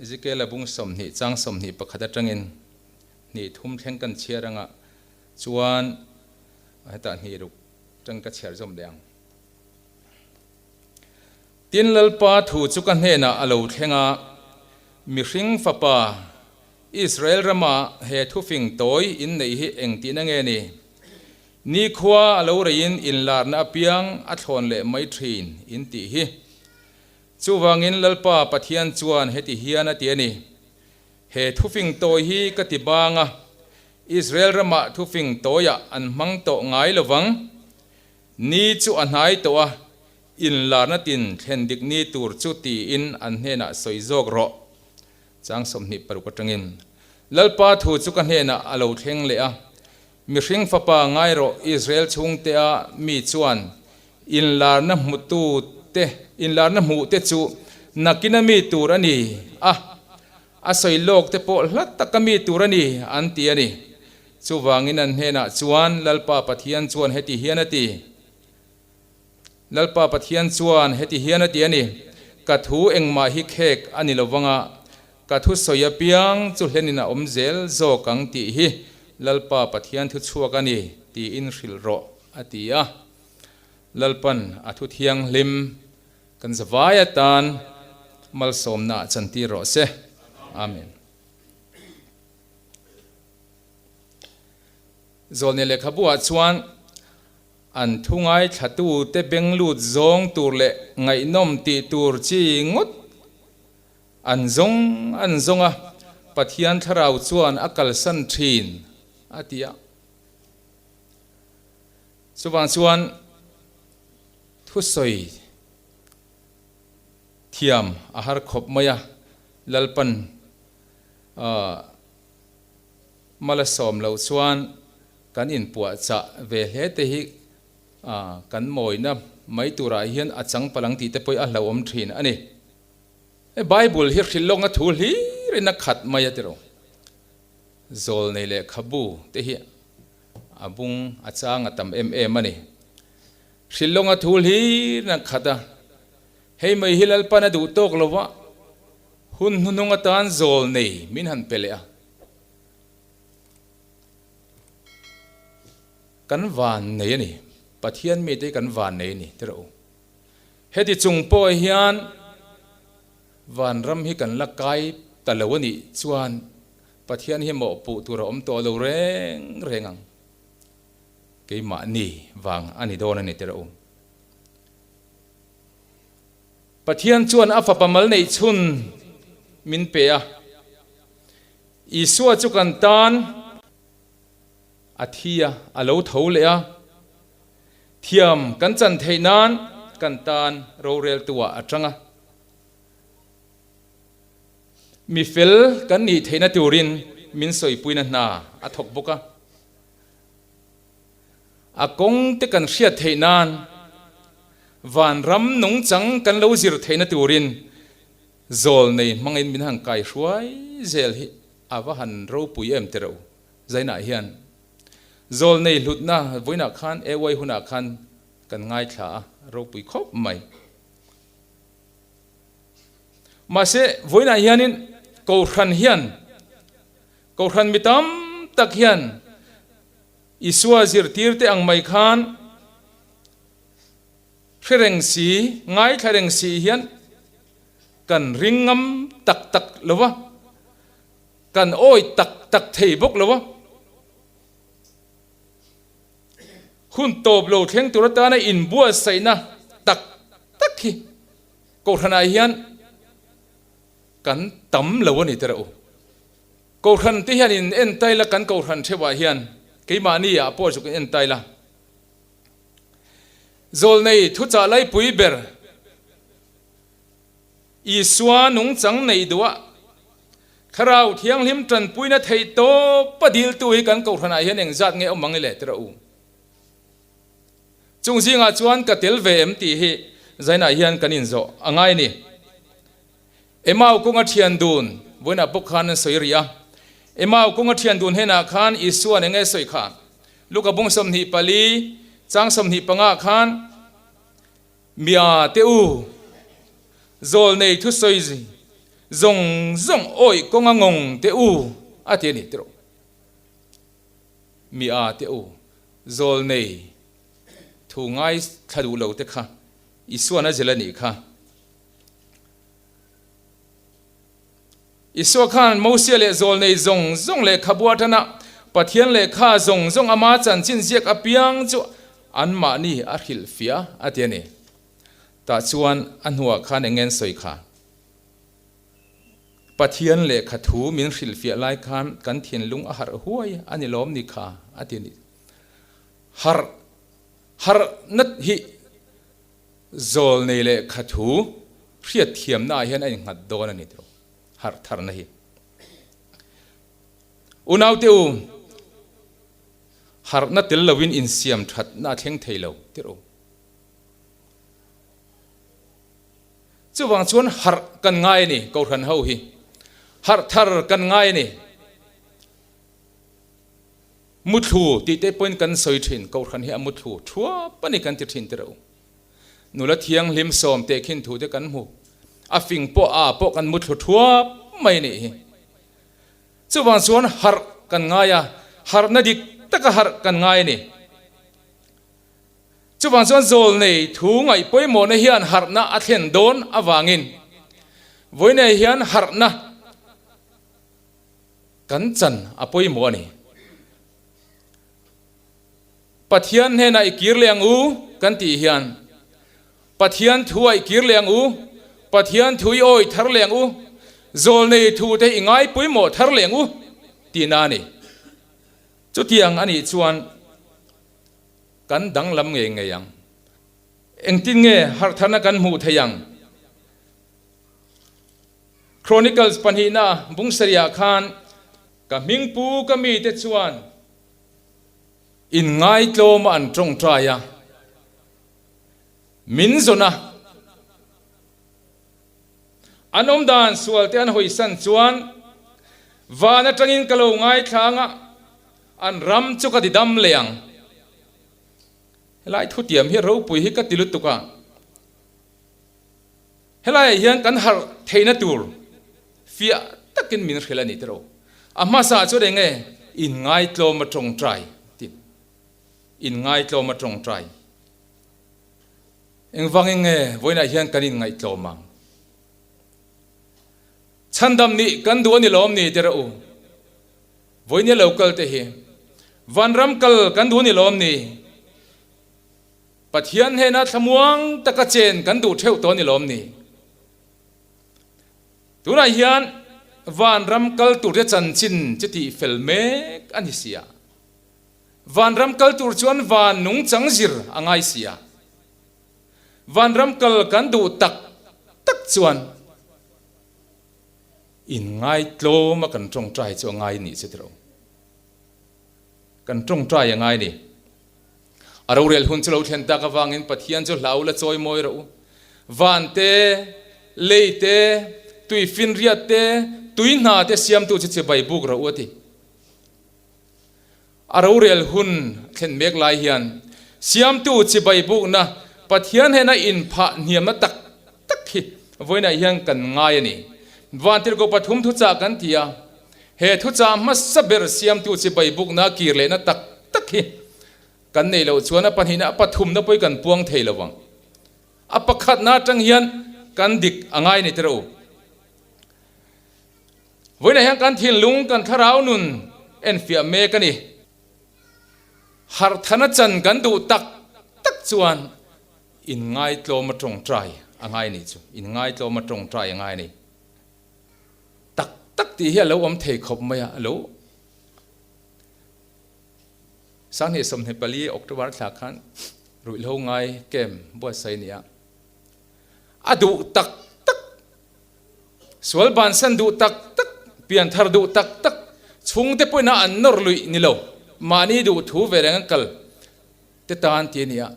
Ezekiela bung 20 chang 21 atangin hnih thum thleng kan chhiar anga chuan hetah hnih ruk tang ka chhiar zawm leh ang. Tin Lalpa thu chu ka hnenah a lo thleng a, Mihring fapa, Israel rama he thufing tawi in neih hi engtihna nge ni? Nikhua a lo reiin inlarna apiang a thlawn leh mai thin in tih hi. Chuvangin Lalpa Pathian chuan heti hian a ti a ni, He thufing tawi hi ka ti bang a, Israel ramah thufing tawiah an hmang tawh ngai lo vang. Ni chu a hnai tawh a, inlarna tin thlen dik ni tur chu tiin an hnenah sawi zawk rawh. Chang 26 atangin Lalpa thu chu ka hnenah a lo thleng leh a, Mihring fapa ngai rawh Israel chhungtea mi chuan inlarna hmutu te inlarna hmuh te chu nakina mi tur a ni a, a sawi lawk te pawh hla taka mi tur a ni an ti a ni. Chuvangin an hnenah chuan Lalpa Pathian chuan heti hian a ti. Lalpa Pathian chuan heti hian a ti a ni, Ka thu engmah hi khek a ni lo vanga, ka thu sawi apiang chu hlenin a awm zel zawk ang tih hi Lalpa Pathian thu chhuak a ni tiin hrilh rawh, a ti a. Lalpan a thu thianghlim kan zavai atan malsawmna ah chantir rawh se. Amen. Zawlnei lehkhabu ah chuan An thu ngaithlatute beng lut zawng tur leh ngaihnawm tih tur chi ngawt an zawng an zawng a, Pathian thlarau chuan a kalsan thin, a ti a. Chuvang chuan thusawi thiam a har khawp mai a, Lalpan Mala sawm loh chuan kan inpuahchah ve hle te hi kan mawina mai turah hian a chang palang tih te pawh hi a hlauhawm thin a ni. He Bible hi hrilh lawkna thu hlirin a khat mai a ti ro. Zawlnei lehkhabu te hi a bung a chang a tam em em a ni. Hrilh lawkna thu hlirin a khat a, hei mai hi Lalpan a duh tawk lo va, hun hnuhnung atan zawlnei min han pe leh a. Kan van nei a ni. Pathian mite hi kan van nei a ni ti rawh u. Heti chung pawh hian vanram hi kan la kai ta lo a nih chuan Pathian hi mawhpuh tur a awm tawh lo reng reng ang. Keimahni vang a ni dawn a ni ti rawh u. Pathian chuan a fapa mal neih chhun min pe a. Isua chu kan tan a thi a, a lo tho leh a, thiam kan chan theih nan kan tan roreltuah a tang a. Mi fel kan nih theihna turin min sawipuina hna a thawk bawk a. A kawng te kan hriat theih nan vanram nungchang kan lo zir theihna turin Zawl nei hmangin min han kai hruai zel hi a va han ropui em ti reuh Zainah hian zawl nei hlutna vawiinah khan AY hunah khan kan ngaithla a ropui khawp mai. Mahse vawiinah hianin Kohhran hian Kohhran mi tam tak hian Isua zirtirte ang mai khan Hre reng si, ngaithla reng si hian kan ring ngam tak tak lo va, kan awi tak tak thei bawk lo va. Hun tawp lo thleng tur atana inbuatsaihna tak tak hi Kohhranah hian kan tam lo a ni teh u. Kohhran te hian in entai la, kan Kohhran theuhah hian keimahni ah pawh zuk in entai la. Zawlnei thuchah laipui ber Isua nungchang neih duah Thlarau Thianghlim tanpuina theih tawpa diltu hi kan kohhranah hian engzat nge awm ang i le tira u. Chung zingah chuan ka tel ve em tih hi zainah hian kan inzawh a ngai ni. Emau kawnga thian dun vawiinah bawk khan an sawi rih a. Emau kawnga thian dun henah khan Isua'n eng nge sawi kha? Luka bung 24 chang 25 khan, Mia te u, zawl nei thusawi. Zawng zawng awih kawnga ngawng teh u a ti a ni tiraw. Mi a teh u, zawlnei thu ngai thla duh lo te kha Isuan a zilh a nih kha. Isua khan Mosia leh zawlnei zawng zawng lehkhabu atana Pathian lehkha zawng zawng ama chanchin ziak apiang chu anmahni a hrilhfiah a ti a ni. Tah chuan a hnuah khan eng nge an sawi kha? Pathian lehkha thu min hrilhfiah lai khan kan thinlung a harh huai a ni lawm ni kha a ti a ni. Harh harh nat hi zawlnei lehkha thu hriatthiamna ah hian a innghat dawn a ni tiro harh tharna hi. Unaute u, harhna tel lovin insiam thatna a thleng thei lo tiro. Chuvang chuan harh kan ngai a ni, Kohhran ho hi. Harh thar kan ngai a ni. Muthlu tih te pawhin kan sawi thin, Kohhran hi a muthlu thuap a ni kan ti thin tirh u. Nula thianghlim sawm teh khin thu te kan hmu. A fing pawh a pawh kan muthlu thuap mai a nih hi. Chuvang chuan harh kan ngai a, harhna dik taka harh kan ngai a ni. Chuvang chuan zawlnei thu ngaih pawimawhna hian harhna a thlen dawn avangin vawiinah hian harhna kan chan a pawimawh a ni. Pathian hnenah i kir leh ang u kan tih hian Pathian thu ah i kir leh ang u, Pathian thu i awi thar leh ang u, zawlnei thu te i ngai pawimawh thar leh ang u tihna a ni. Chutiang a nih chuan Kan danglam ngei ngei ang. Engtin nge harhtharna kan hmuh theih ang? Chronicles pahnihna bung sarihah khan ka hmingpu ka mite chuan inngaihtlawma an tawngtai a, min zawn a, an awmdan sualte an hawisan chuan van atangin ka lo ngaithla ang a, An ram chu ka ti dam leh ang. Helai thutiam hi ropui hi ka ti lutuk a. Helaiah hian kan harh theihna tur fiah takin min hrilh a ni tiraw. A hmasa chuan eng nge inngaitlawm a tawngtai tih. Inngaitlawm a tawngtai. Engvangin nge vawiinah hian kan inngaihtlawm ang? Chhandam nih kan duh a ni lawm ni tiraw u. Vawinia lo kal te hi vanram kal kan duh ni lawm ni? Pathian hnena thlamuang taka chen kan duh theuh tawh ni lawm ni? Tunah hian vanram kal tur te chanchin chu tih fel mek a ni si a. Vanram kal tur chuan van nungchang zir a ngai si a. Vanram kal kan duh tak tak chuan In ngaitlawm a kan tawngtai chu a ngai nih che tiro. Kan tawngtai a ngai ni. A rorel hun chu lo thlen tak avangin Pathian chu hlau la chawi mawi rawh u. Van te, lei te, tui finriat te, tui hna te siamtu chu chibai buk rawh u a ti. A rorel hun thlen mek lai hian siamtu chibai bukna Pathian hnena inphah hniamna tak tak hi vawiinah hian kan ngai a ni. Vantirhkoh pathum thuchah kan ti a, he thuchah hmasa ber siamtu chibai bukna kir lehna tak tak hi kan neih loh chuan a pahnihna a pathumna pawh hi kan puang thei lo vang. A pakhatna atang hian kan dik a ngai a ni tiraw u. Vawiinah hian kan thinlung, kan thlarau nun enfiah mek a ni. Harhthana chan kan duh tak tak chuan inngaitlawm a tawngtai a ngai a nih chu. Inngaitlawm a tawngtai a ngai a ni. Tak tak tih hi a lo awm thei khawp mai a, a lo 2024 October thla khan ruihhlo ngai camp buatsaih a ni a, a duh tak tak Sual bansan duh tak tak, pianthar duh tak tak, chhungte pawhin a an nawr luih ni lo, mahni duh thu ve reng an kal te tan ti a ni a,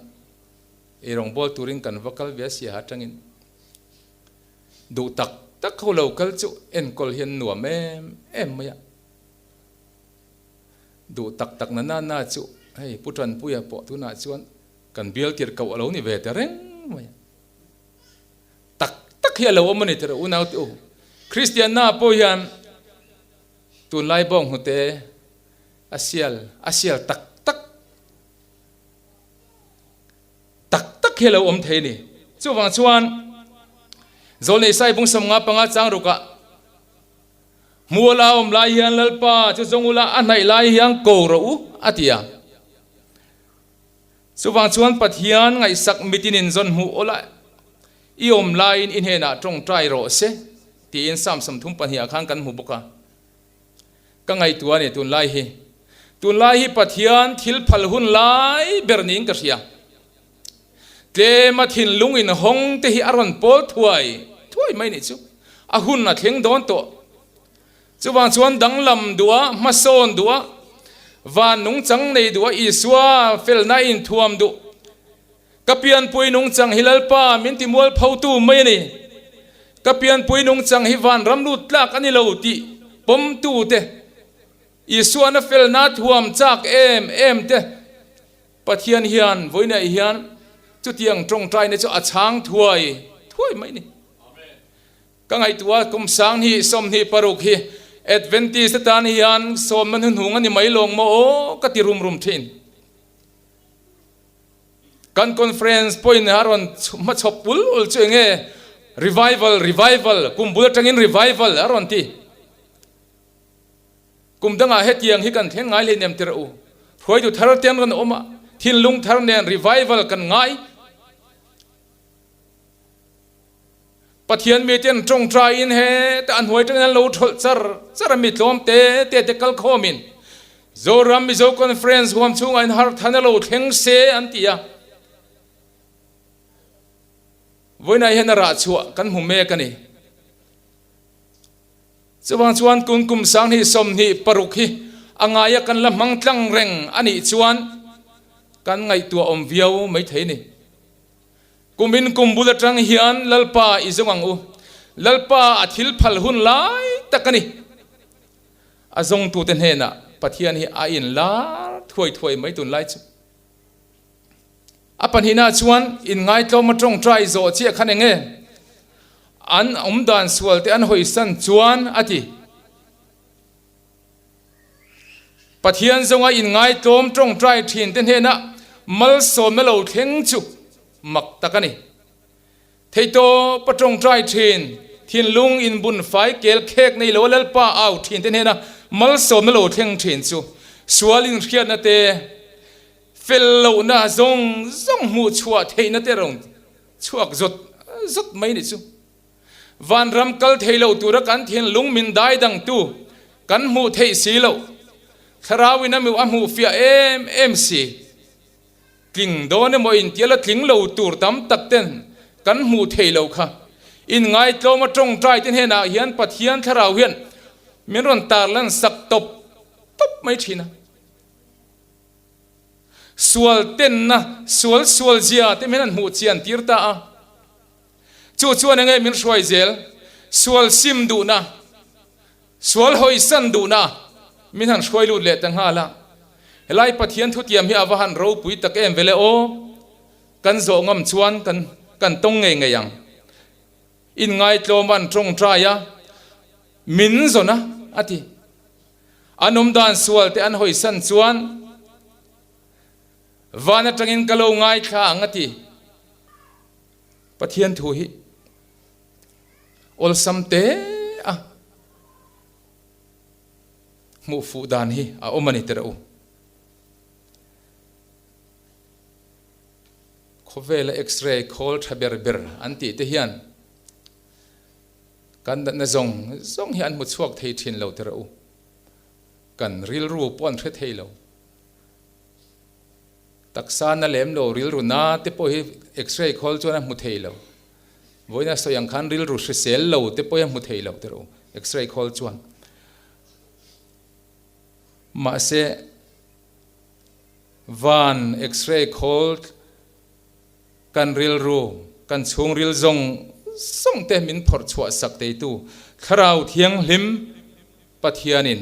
ei rawngbâwl turin kan va kal ve a siaha atangin duh tak tak ho lo kal chu enkawl hi an nuam em em mai a, duh tak tak na na na chu hei Pu Tanpuia pawh tunah chuan kan bial tirh koh a lo ni ve ta reng mai a. Tak tak hi a lo awm a ni tirh unau te u. Kristianna pawh hian tunlai bawng hnute a sial a sial tak tak tak tak hi a lo awm thei a ni. Chuvang chuan Zawlnei Sai bung 55 chang rukah Hmual a awm lai hian Lalpa chu zawng ula a hnaih lai hian ko rawh u a ti a. Chuvang chuan Pathian ngaihsak mitinin zawn hmuh awla i awm laiin i hnenah tawngtai rawh se tiin Psalm 32 ah khan kan hmu bawk a. Ka ngaihtuah a ni tunlai hi. Tunlai hi Pathian thil phal hun lai ber niin ka hria. Tlema thinlung inhawng te hi a rawn pawl thuai thuai mai nih chu. A hun a thleng dawn tawh. Chuvang chuan danglam duh a, hmasawn duh a, van nungchang nei duh a, Isua felna inthuam duh. Ka pianpui nungchang hi Lalpa min ti mualphotu mai a ni. Ka pianpui nungchang hi vanram lut tlak a ni lo tih pawmtute, Isuana felna thuam chak em em te, Pathian hian vawiinah hian chutiang tawngtaina chu a chhang thuai thuai mai a ni. Ka ngaihtuah kum 10 26 hi Adventist atan hian sawmna hnuhnung a ni mai lawng maw aw ka ti rum rum thin. Kan conference pawhin a rawn hmachhawp ul ul chu enge revival revival kum bul atangin revival a rawn ti. Kum dangah hetiang hi kan thleng ngai hleinem tirh u. Hruaitu thar te an rawn awm a, thinlung thar nen revival kan ngai. Pathian mite an tawngtaiin heta a hnuai tangin an lo tholh char char a, mi tlawm te te te kal khawmin Zoram Mizo Conference huam chhungah in harh than a lo thleng se an ti a. Vawiinah hian a rah chhuah kan hmu mek a ni. Chuvang chuan kun kum 2026 hi a ngaia kan la hmang tlang reng a nih chuan kan ngaihtuah awm viau mai thei a ni. Kumin kum bul atang hian Lalpa i zawng ang u. Lalpa a thil phal hun lai tak a ni. A zawngtute hnenah Pathian hi a inlar thuai thuai mai tunlai chu. A pahnihna chuan inngaitlawm a tawngtai zawh chiah khan eng nge an awmdan sual te an hawisan chuan a ti. Pathian zawnga inngaitlawm tawngtai thin te hnenah malsawmna lo thleng chu mak tak a ni. Theitawpa tawngtai thin, thinlung inbun fai kel khek nei lo a Lalpa au thin te hnena malsawmna lo thleng thin chu sual inhriatna te, fel lohna zawng zawng hmuh chhuah theihna te rawn chhuak zawt zawt mai ni chu. Vanram kal thei lo tura kan thinlung min dai dangtu kan hmuh theih si loh, Thlarauin a a hmuh fiah em em si. Tling dawn emaw intial a tling lo tur tam tak ten kan hmuh theih loh kha. Inngaitlawm a tawngtai te hnenah hian Pathian Thlarau hian min rawn tarlan sak tawp tawp mai thin a. Sual tenna, sual sual zia te min han hmuh chian tir ta a. Chu chuan enge min hruai zel? Sual sim duhna, sual hawisan duhna min han hruai lut leh ta nghal a. Helai Pathian thutiam hi a va han ropui tak em vele aw! Kan zawh ngam chuan kan kan tawng ngei ngei ang. Inngaitlawm an tawngtai a, min zawn a, a ti. An awmdan sual te an hawisan chuan van atangin ka lo ngaithla ang a ti. Pathian thu hi awlsam te a hmuh fuh dan hi a awm a ni tirh u. Khawvela X-ray khawl tha ber ber an tih te hian kan natna zawng zawng hi an hmu chhuak thei thin lo tirh u. Kan rilru pawh an hre thei lo. Taksa na lem lo rilru na te pawh hi x-ray khawl chuan a hmu thei lo. Vawiin a sawi ang khan rilru hrisel lo te pawh hi a hmu thei lo tiraw x-ray khawl chuan. Mahse van x-ray khawl kan rilru kan chhungril zawng zawng te min phawrh chhuah sak teitu Thlarau Thianghlim Pathianin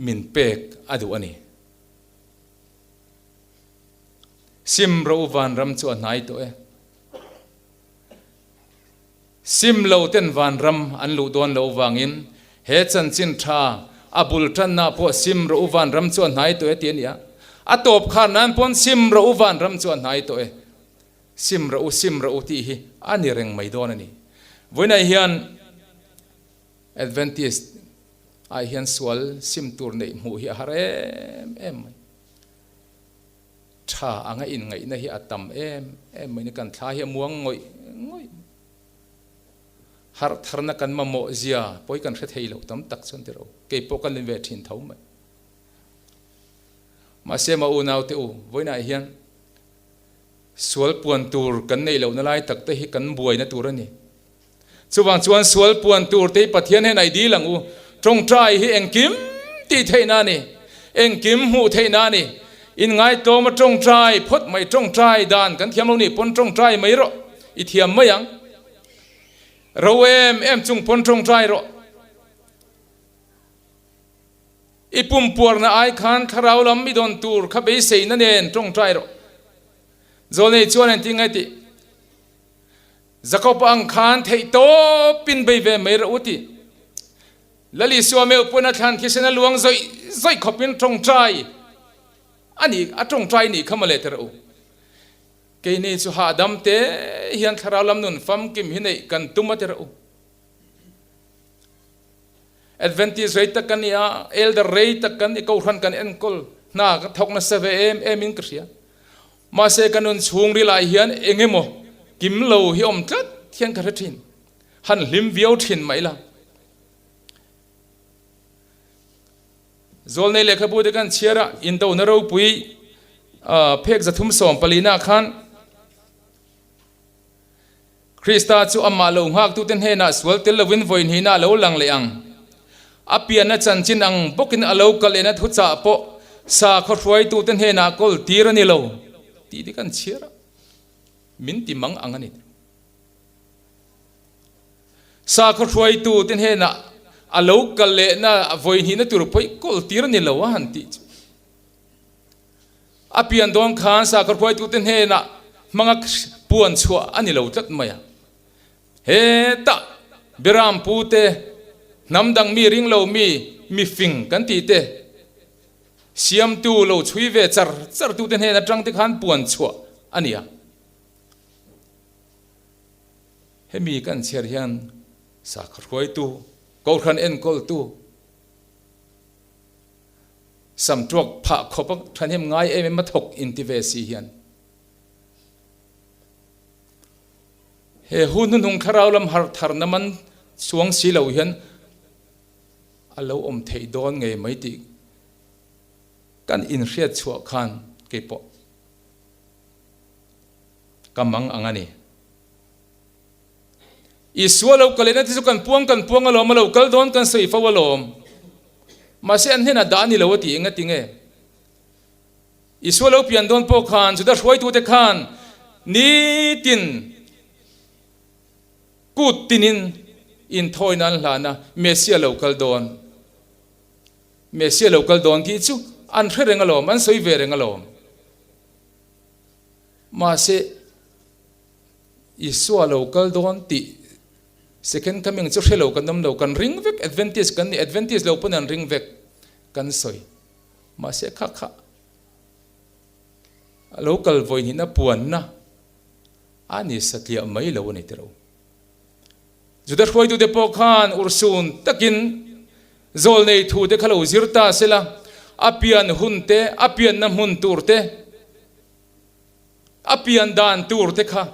min pek a duh a ni. Sim ro vanram chu a hnai tawh e. Sim lo ten vanram an luh dawn loh vangin he chanchin tha a bul tanna pawh sim rawh u vanram chu a hnai tawh e tih a ni a. A tawp khar nan pawn sim rawh u vanram chu a hnai tawh e. Sim rawh u, sim rawh u tih hi a ni reng mai dawn a ni. Vawiinah hian Adventist ah hian sual sim tur neih hmuh hi a har em em mai. Tha anga inngaihna hi a tam em em mai ni, kan thla hi a muang ngawih ngawih mai. Harh tharna kan mamawh zia pawi kan hre thei lo tam tak chuan ti ro, kei pawh kan lim ve thin tho mai. Mahse ma unaute u, vawiinah hian sual puan tur kan neih lohna lai tak te hi kan buaina tur a ni. Chuvang chuan sual puan tur te hi Pathian hian a i dil ang u. Tawngtai hi engkim tih theihna a ni. Engkim hmuh theihna a ni. Inngaitawma tawngtai phawt mai tawngtai dan kan thiam lo nih pawn tawngtai mai rawh. I thiam mai ang. Ro em em chung pawn tawngtai rawh. I pumpuarna ai khan thlarau lam i dawn tur kha beiseina nen tawngtai rawh. Zawlnei chuan engtin ngai tih? Jakob ang khan theih tawpin bei ve mai rawh u ti. Lal Isua meuh pawn a thlan thisen a luang zawih zawih khawpin tawngtai a ni, a tawngtai nih kha mawle ti rawh u. Keini chu hahdam te hian thlarau lam nun famkim hi neih kan tum a ti rawh u. Adventist rei tak kan ni a, elder rei tak kan ni, kohhran kan enkawl hna ka thawk nasa ve em em in ka hria. Mahse ka nun chhungril ah hian eng emaw kim lo hi awm tlat hian ka hre thin. Han hlim viau thin mai la. Zawlnei lehkhabu te kan chhiar a, indona ropui phek 340 ah khan Krista chu amah lo nghaktute hnenah sual tel lovin vawi hnihna a lo lang leh ang. A pianna chanchin ang bawkin a lo kal lehna thuchah pawh sakhaw hruaitute hnenah kawl tir a ni lo tih te kan chhiar a, min ti mang ang a ni. Sakhaw hruaitute hnenah a lo kal lehna vawi hnihna tur pawh i kawl tir a ni lo a han tih chu. A pian dawn khan sakhaw hruaitute hnenah hmanga puan chhuah a ni lo tlat mai a. Hetah Biram pute, hnam dang mi ring lo mi, mi fing kan tih te, siamtu lo chhui ve char char tute hnen atang te khan puan chhuah a ni a. Hemi kan chhiar hian sakhaw hruaitu, kohhran enkawltu, Sam tuak phah khawp a thahnem ngai em em a thawk inti ve si hian he hun hnuhnung thlarau lam harh tharna man chuang si lo hian a lo awm theih dawn ngei mai tih kan inhriat chhuah khan keipawh ka mang ang a ni. Isua lo kal lehna te chu kan puang kan puang alawm, a lo kal dawn kan sawi fo alawm. Mahse an hnenah dah a ni lo a ti eng a ti nge? Isua lo pian dawn pawh khan Juda hruaitute khan nitin kut tinin inthawina an hlan a, Messia lo kal dawn, Messia lo kal dawn tih chu an hre reng alawm, an sawi ve reng alawm. Mahse. Isua lo kal dawn tih second coming chu hre lo kan awm lo, kan ring vek, Adventist kan ni, Adventist lo pawn an ring vek kan sawi. Mahse kha kha a lo kal vawi hnihna puanna a ni satliah mai lo a ni tiro. Juda hruaitute pawh khan urhsun takin zawlnei thu te kha lo zir ta sela, a pian hun te, a pianna hmun tur te, A pian dan tur te kha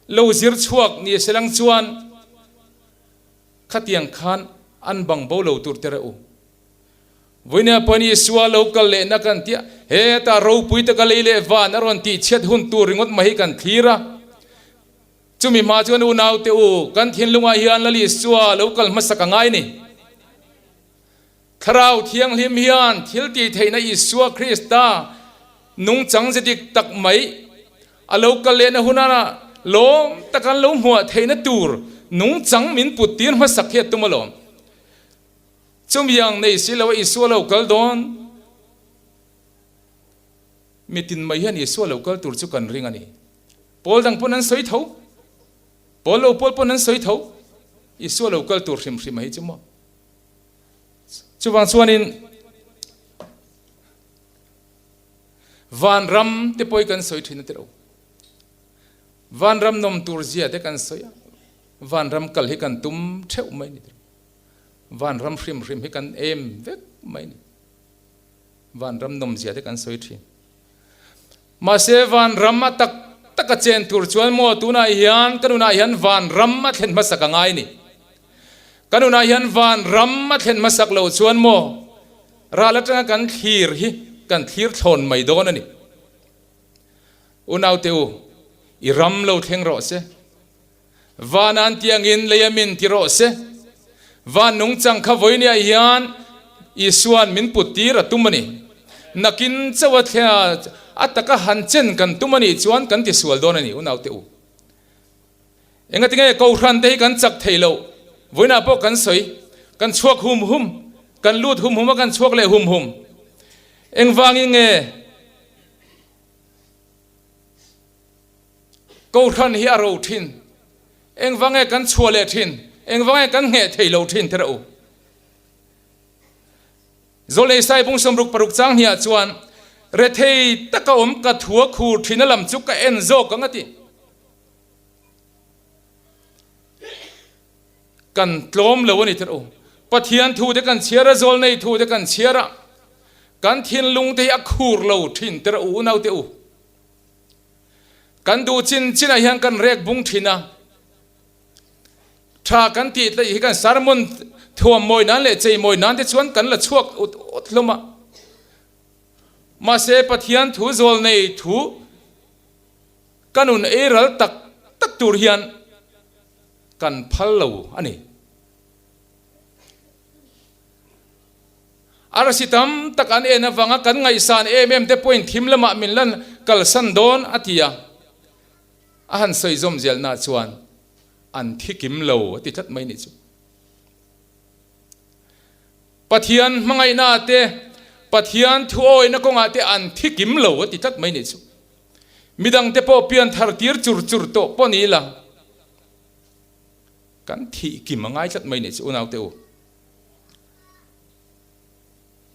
lo zir chhuak ni se lang chuan khatiang khan an bang bo lo tur te reuh. Vawinia pawn Isua lo kal lehna kan tia, hetah ropui taka lei leh van a rawn tih chhiat hun tur ringawt mai hi kan thlir a. Chumi hma chuan unaute u, kan thinlungah hian Lal Isua lo kal hmasak a ngai ni. Thlarau Thianghlim hian thil tih theihna Isua Krista nungchang ze dik tak mai a lo kal lehna huna lawm taka an lo hmuah theihna tur nungchang min put tir hmasak hi a tum alawm. Chumi ang nei si lo a Isua lo kal dawn. Mitin mai hian Isua lo kal tur chu kan ring a ni. Pawl dang pawn an sawi tho. Pawl lo pawl pawn an sawi tho. Isua lo kal tur hrim hrim a hi chu maw. Chuvang chuanin vanram te pawh hi kan sawi thin a tilo. Vanram nawm tur zia te kan sawi a, vanram kal hi kan tum theuh mai ni tilo. Vanram hrim hrim hi kan em vek mai ni. Vanram nawm zia te kan sawi thin. Mahse vanram a tak tak a chen tur chuan maw tunah hian ka nunah hian vanram a thlen hmasak a ngai ni. Ka nunah hian vanram a thlen hmasak lo chuan maw ral atanga kan thlir hi kan thlir thlawn mai dawn a ni. Unaute u, i ram lo thleng rawh se. Van an tiangin lei a min ti rawh se. Van nungchang kha vawinia hian Isua'n min put tir a tum a ni. Nakin chauh a thleng a taka han chen kan tum a nih chuan kan ti sual dawn a ni unaute u. Engatinge Kohhran te hi kan chak thei loh? Vawiinah pawh kan sawi, kan chhuak hum hum, kan lut hum hum a kan chhuak leh hum hum. Engvangin nge? Kohhran hi a ro thin. Engvang nge kan chhuah leh thin? Engvang nge kan ngheh thei lo thin te reuh? Zawlnei Saibung 66 chang hniah chuan, Rethei taka awm ka thua khur thin a lam chu ka en zawk ang a ti. Kan tlawm lo a ni ther u. Pathian thu te kan chhiar a, Zawlnei thu te kan chhiar a, kan thinlung te hi a khur lo thin te reuh u unaute u. Kan duh chin chinah hian kan rek bung thin a, tha kan tih tlaih hi kan sermon thuam mawi nan leh chei mawi nan te chuan kan la chhuak ut ut hlawm a. Mahse Pathian thu zawl nei thu ka nun ei ral tak tak tur hian kan phal lo a ni. Arsi tam tak an en avanga kan ngaihsan em em te pawhin thim lamah min lan kalsan dawn a ti a, a han sawi zawm zelna chuan an thi kim lo a ti tlat mai nih chu. Pathian hmangaihna te, Pathian thuawina kawngah te an thi kim lo a ti tlat mai nih chu. Midang te pawh pian thar tir chur chur tawh pawh ni ila kan thih kim a ngai tlat mai nih chu unaute u.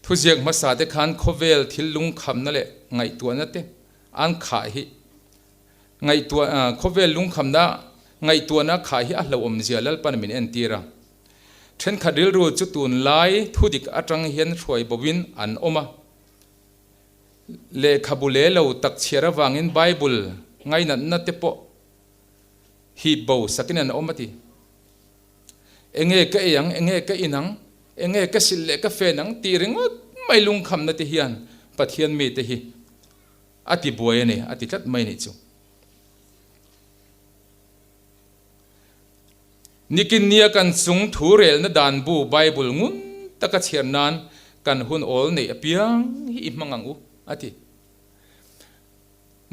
Thuziak hmasa te khan khawvel thil lungkhamna leh ngaihtuahna te an khah hi ngaihtuah khawvel lungkhamna ngaihtuahna khah hi a hlauhawmzia Lalpan min entir a. Thenkhat rilru chu tunlai thudik atang hian hruai bovin an awm a. Lehkhabu leh lo tak chhiar avangin Bible ngainatna te pawh hip bo sakin an awm a ti. Enge ka ei ang, enge ka in ang, enge ka silh leh ka fen ang tih ringawt mai lungkhamna te hian Pathian mite hi a ti buai a ni, a ti tlat mai nih chu. Nikin nia kan chung thu relna dan bu Bible ngun taka chhiar nan kan hun awl neih apiang hi i hmang ang u, a ti.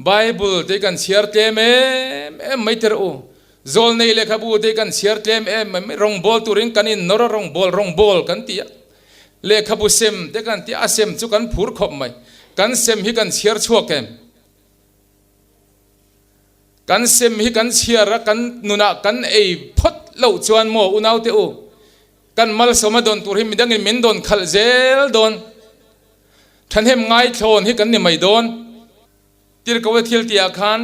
Bible te kan chhiar tlem em em mai tir u. Zawlnei lehkhabu te kan chhiar tlem em em mai. Rawngbawl turin kan innawr a, rawngbawl rawngbawl kan ti a. Lehkhabu sem te kan ti a, a sem chu kan phur khawp mai. Kan sem hi kan chhiar chhuak em? Kan sem hi kan chhiar a, kan nunah kan ei phawt loh chuan maw unaute u, kan malsawma dawn tur hi midangin min dawn khalh zel dawn. Thahnem ngaithlawn hi kan ni mai dawn. Tirhkoa thil tihah khan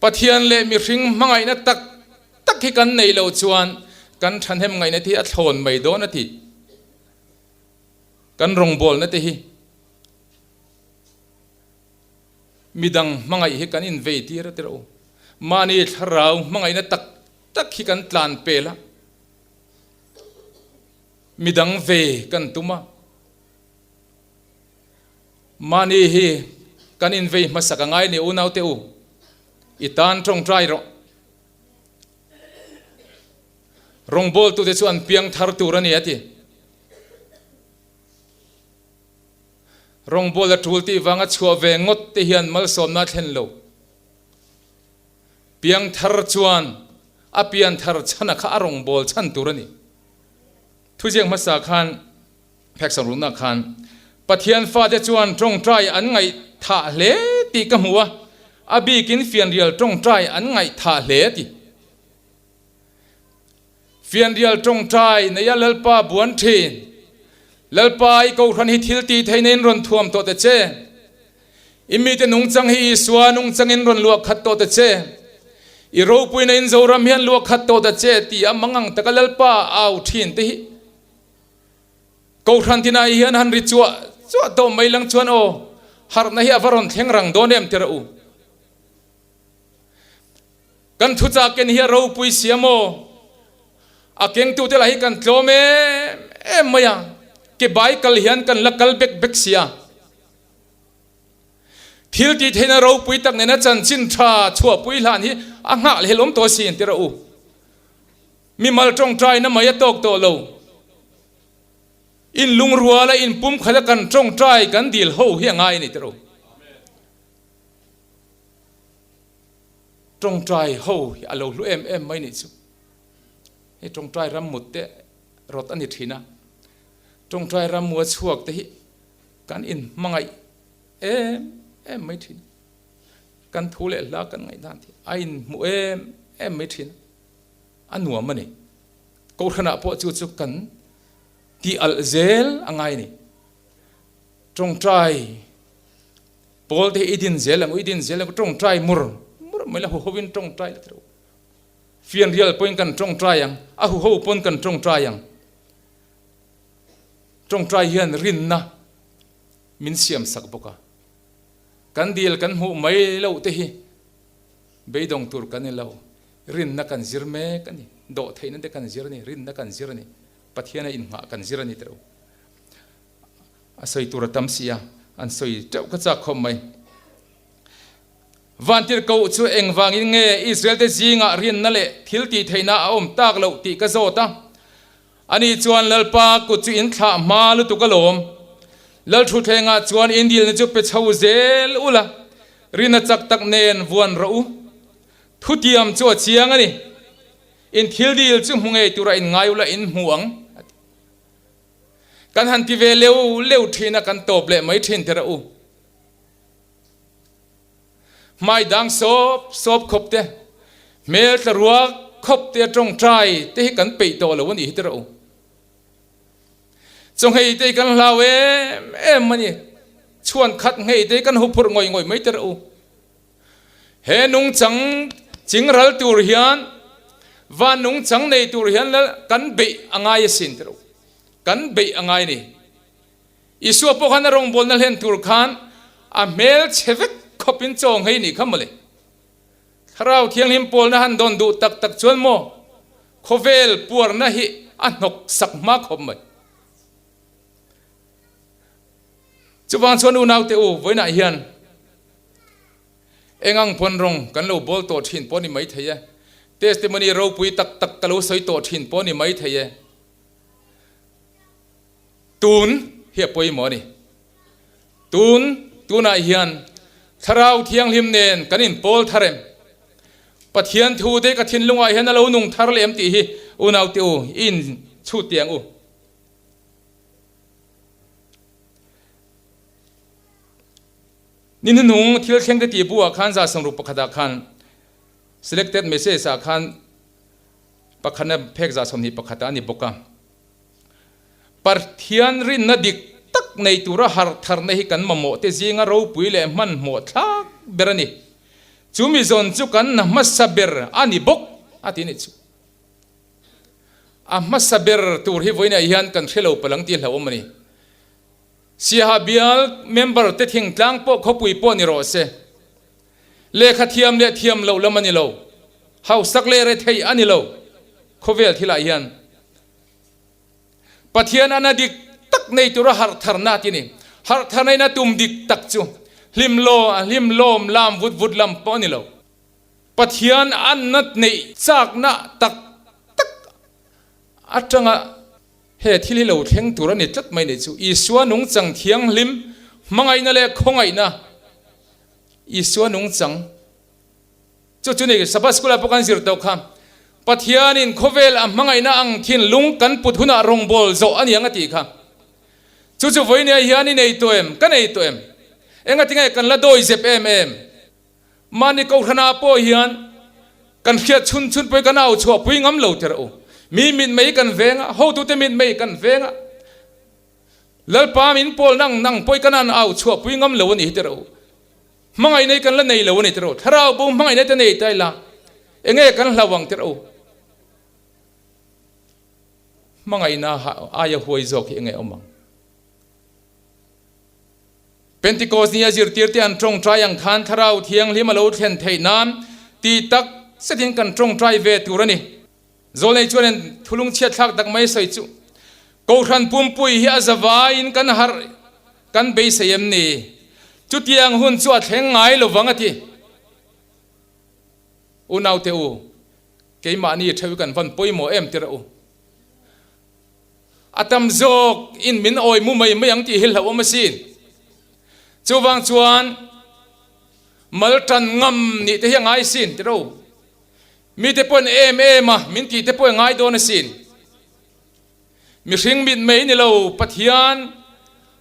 Pathian leh mihring hmangaihna tak tak hi kan neih loh chuan kan thahnem ngaihna te hi a thlawn mai dawn a ti. Kan rawngbawlna te hi midang hmangaih hi kan invei tir a ti rawh u. Mahni thlarau hmangaihna tak tak hi kan tlan pel a. Midang ve kan tum a, mahni hi kan invei hmasak a ngai ni unaute u, i tan tawngtai rawh. Rawngbawltute chu an piang thar tur a ni a ti. Rawngbawla tul tih vanga chhuah ve ngawt te hian malsawmna a thlen lo. Piangthar chuan a pianthar chhana kha a rawngbâwl chhan tur a ni. Thuziak hmasa khan, pheksak rukna khan, Pathian fate chuan tawngtai an ngaihthah hle tih ka hmu a. A bikin fianrial tawngtai an ngaihthah hle a ti. Fianrial tawngtai neia Lalpa buan thin. Lalpa i kohhran hi thil tih theihna in rawn thuam tawh ta che. I mite nungchang hi Isua nungchangin rawn luah khat tawh ta che. I ropuina in Zoram hian luah khat tawh ta che ti a mangang taka Lalpa au thin te hi Kohhran tinah hian han ri chuah chuah tawh mai lang chuan aw harhna hi a va rawn thleng rang dawn em tirh u. Kan thuchah ken hi a ropui sia maw? A kengtute lah hi kan tlawm em em mai a, ke bai kal hian kan la kal bek bek sia. Thil tih theihna ropui tak nena chanchin tha chhuahpui hlan hi a nghah hlelawm tawh asin tirh u. Mimal tawngtaina mai a tawk tawh lo. In lungruala in pumkhat a kan tawngtai kan dil ho hi a ngai a ni tirh u. Tawngtai ho hi a lo hlu em em mai nih chu. Hei tawngtai ram mut te rawt a ni thin a. Tawngtai ram mua chhuak te hi kan in hmangaih em em mai thin. Kan thu leh hla kan ngaihdan te a in hmu em em mai thin. A nuam a ni. Kohhranah pawh chu chu kan tih alh zel a ngai a ni. Tawngtai Pawl te hi i din zel ang u, i din zel ang u, tawngtai mur mur mai la huho in tawngtai la tiro. Fianrial pawhin kan tawngtai ang, a huho pawn kan tawngtai ang. Tawngtai hian rinna min siam sak bawk a. Kan dil kan hmuh mai loh te hi beidawng tur kan ni lo. Rinna kan zir mek a ni. Dawhtheihna te kan zir a ni, rinna kan zir a ni. Pathiana inngah kan zir a ni tiro. A sawi tur a tam si a, an sawi teuh ka chak khawp mai. Vantirhkoh chu engvangin nge Israel-te zingah rinna leh thil tih theihna a awm tak loh tih ka zawt a. Ani chuan Lalpa kut chu in thlah hma lutuk alawm. Lalthutthlengah chuan in dilna chu pe chho zel ula, rinna chak tak nen vuan rawh u. Thutiam chu a chiang a ni. In thil dil chu hmu ngei tura in ngai ula in hmu ang, a ti. Kan han ti ve leu leu thin a, kan tawp leh mai thin teh rawh u. Hmai dang sawp sawp khawp te, hmel tla ruak khawp te a tawngtai te hi kan peih tawh lo a nih hi teh rawh u. Chawnghei te hi kan hlau em em a ni, chhuan khat nghei te hi kan huphurh ngawih ngawih mai teh rawh u. He nungchang chingral tur hian van nungchang nei tur hian lal kan beih a ngai asin tih ro. Kan beih a ngai ni. Isua pawh khan a rawngbawlna hlen tur khan a hmel chhe vek khawpin chaw nghei nih kha mawle. Thlarau Thianghlim pawlna han dawn duh tak tak chuan maw khawvel puarna hi a hnawk sak hma khawp mai. Chuvang chuan unaute u, vawiinah hian eng ang pawn rawng kan lo bawl tawh thin pawh a ni maithei e, testimony ropui tak tak ka lo sawi tawh thin pawh a ni maithei e, tun hi a pawimawh a ni. Tun, tunah hian Thlarau Thianghlim nen kan inpawl thar em? Pathian thu te ka thinlungah hian a lo nung thar leh em tih hi unaute u, i inchhut teh ang u. Ni hnuhnung thil thleng te tih buah khan 161 ah khan selected message ah khan pakhatna phek 21 ah a ni bawk a. Pathian rinna dik tak nei tura harh tharna hi kan mamawh te zinga ropui leh hmanhmawh thlak ber a ni. Chu mi zawn chu kan na hmasa ber a ni bawk a ti nih chu. A hmasa ber tur hi vawiinah hian kan hre lo palang tih hlauhawm a ni. Siaha bial member te thingtlang pawh khawpui pawh ni rawh se. Lehkha thiam leh thiam loh lam a ni lo. Hausak leh rethei a ni lo. Khawvel thilah hian Pathian ana dik tak nei tura harh tharna ti ni. Harh tharna in a tum dik tak chu hlim law hlim lawm lam vut vut lam pawh a ni lo. Pathian anna neih chakna tak tak atanga he thil hi lo thleng tur a ni tlat mai nih chu. Isua nungchang thianghlim hmangaihna leh khawngaihna Isua nungchang chu chu ni Sabbath School ah pawh kan zir tawh kha. Pathianin khawvel a hmangaihna ang thinlung kan put hunah rawngbâwl zawh a ni ang a tih kha. Chu chu vawinia hian i nei tawh em? Ka nei tawh em? Engatinge kan la dawi zep em em? Mahni kohhranah pawh hian kan hriat chhun chhun pawhin kan au chhuah pui ngam lo teh u. Mi mitmei kan veng a, hotute mitmei kan veng a. Lalpa min pawl nang nang pawhin kan an au chhuah pui ngam lo a ni hi teh u. Hmangaih nei kan la nei lo a ni teh u. Thlarau bo hmangaih nei te nei ta ila enge kan hlau ang teh u. Hmangaihna aia huai zawk hi enge awm ang. Pentikos nia zirtirte an tawngtai ang khan Thlarau Thianghlim a lo thlen theih nan ti tak zetin kan tawngtai ve tur a ni. Zawlnei chuan in thulung chhiat thlak tak mai sawi chu Kohhran pumpui hi a zavaiin kan harh kan beisei em ni? Chutiang hun chu a thleng ngai lovang a ti. Unaute u, keimahni theuh hi kan van pawimawh em tirh u. A tam zawk in min awi mu mai mai ang tih hi hlauhawm asin. Chuvang chuan mal tan ngam nih te hi a ngai sin ti ro. Mite pawhin em em a min tih te pawh a ngai dawn asin. Mihring mit mai ni lo Pathian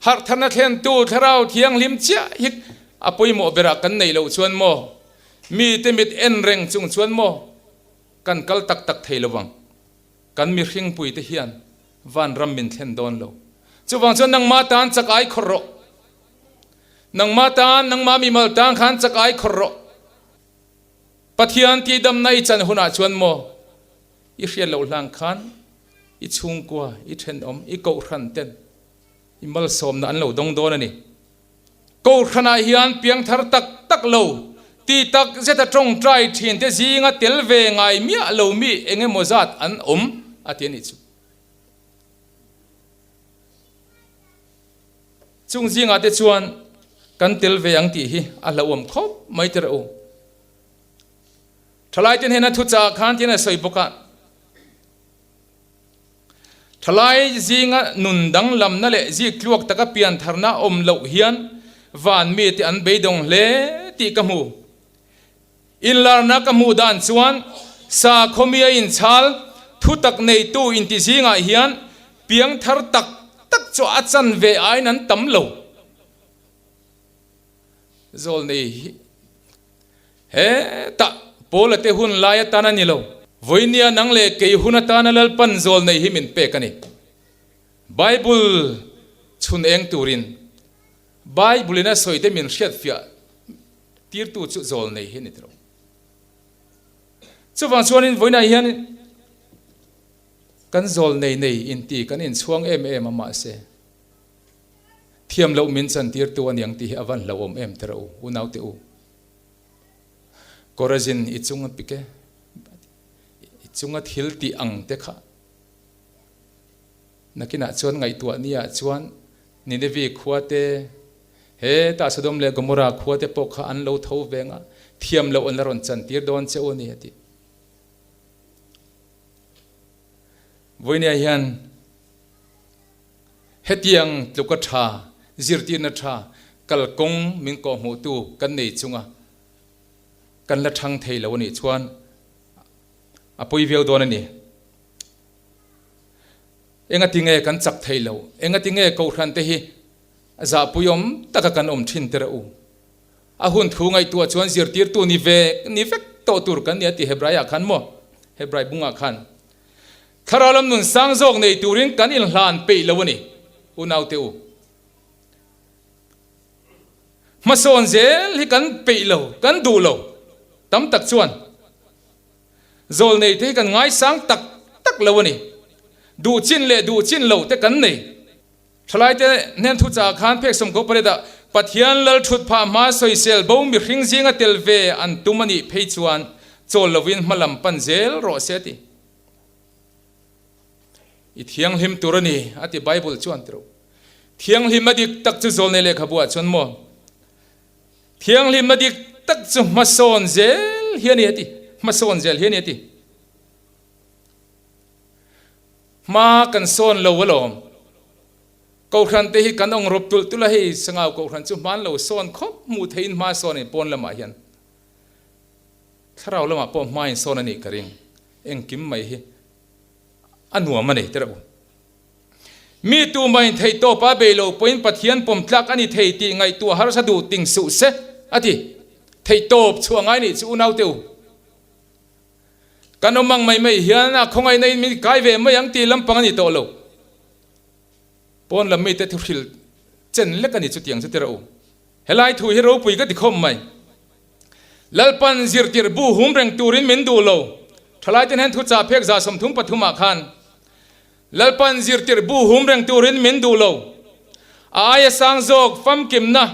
harhtharna thlentu Thlarau Thianghlim chiah hi a pawimawh berah kan neih loh chuan maw mite mit en reng chung chuan maw kan kal tak tak thei lo vang. Kan mihringpui te hian vanram min thlen dawn lo. Chuvang chuan nangmah tan chak ai khawrh rawh. Nangmah tan, nangmah mimal tan khan chak ai khawrh rawh. Pathian tihdamna i chan hunah chuan maw i hriat loh hlang khan i chhungkua, i thenawm, i kohhran ten i malsawmna an lo dawng dawn a ni. Kohhranah hian piangthar tak tak lo, ti tak zeta tawngtai thinte zinga tel ve ngai miah lo mi eng emaw zat an awm a ti a nih chu. Chung zingah te chuan kan tel ve ang tih hi a hlauhawm khawp mai tirh u. Thalaite hnena thuchah khan tiin a sawi bawk a. Thalai zinga nun danglamna leh ziktluak taka piantharna awm loh hian van mite an beidawng hle tih ka hmu. Inlarna ka hmuh dan chuan sakhawmia inchhal thutak neitu inti zingah hian piangthar tak tak chu a chanve aiin an tam lo. Zawlnei hi hetah Paula te hun lai atan a ni lo. Vawinia nang leh kei hun atana Lalpan zawlnei hi min pek a ni. Bible chhun eng turin Bible in a sawi te min hriatfiah tirtu chu zawlnei hi a ni tiro. Chuvang chuanin vawiinah hian kan zawlnei nei inti kan inchhuang em em a mahse Thiam loh min chantirtu a niang tih hi a van hlauhawm em teh rawh u, unaute u. Korazin i chunga pik e, i chunga thil tih ang te kha nakinah chuan ngaihtuah niah chuan Ninevi khua te, he tah Sodom leh Gomorrah khua te pawh kha an lo tho veng a, thiam loh an la rawn chantir dawn che u a ni a ti. Vawinia hian Hetiang tluka tha, zirtirna tha, kalkawng min kawhhmuhtu kan nei chunga kan la thang thei lo a nih chuan a pawi viau dawn a ni. Engati nge kan chak thei lo? Engati nge Kohhran te hi zahpuiawm taka kan awm thin tirh u? A hun thu ngaihtuah chuan zirtirtu ni ve ni vek tawh tur kan ni a ti Hebraiah khan maw? Hebrai bungah khan. Thlarau lam nun sang zawk nei turin kan inhlan peih lo a ni, unaute u. Hmasawn zel hi kan peih lo, kan duh lo. Tam tak chuan zawl nei te hi kan ngaisang tak tak lo a ni. Duh chin leh duh chin lo te kan nei. Thalaite hnen thuchah khan phek sawmkaw pariatah Pathian lal thut phah hma sawisel bo mihring zinga tel ve an tum a nih phei chuan chawl lovin hma lam pan zel rawh se a ti. I thianghlim tur a ni a ti Bible chuan ti rawh. Thianghlim a dik tak chu zawlnei lehkhabu ah chuan maw Thianghlim a dik tak chu hmasawn zel hi a ni a ti. Hmasawn zel hi a ni a ti. Hma kan sawn lo alawm. Kohhran te hi kan awng rawp tulh tulh a, hei Sangau Kohhran chu hman lo sawn khawp hmuh theihin hma sawn a ni pawn lamah hian. Thlarau lamah pawh hma in sawn a nih ka ring. Engkim mai hi a nuam a ni tirh u. Mi tumah in theih tawpa bei lo pawhin Pathian pawm tlak a ni thei tih ngaihtuah harsa duh ting suh se a ti. Theihtawp chhuah ngai nih chu unau te u. Kan awm ang mai mai hian a khawngaihna in min kai ve mai ang tih lampang a ni tawh lo. Pawn lam mite thu hrilh chen lek a ni chutiang chu tira u. Helai thu hi ropui ka ti khawm mai. Lalpan zirtir bu hum reng turin min duh lo. Thalai ten hian thuchah phek 33 ah khan Lalpan zirtir bu hum reng turin min duh lo. A aia sang zawk famkimna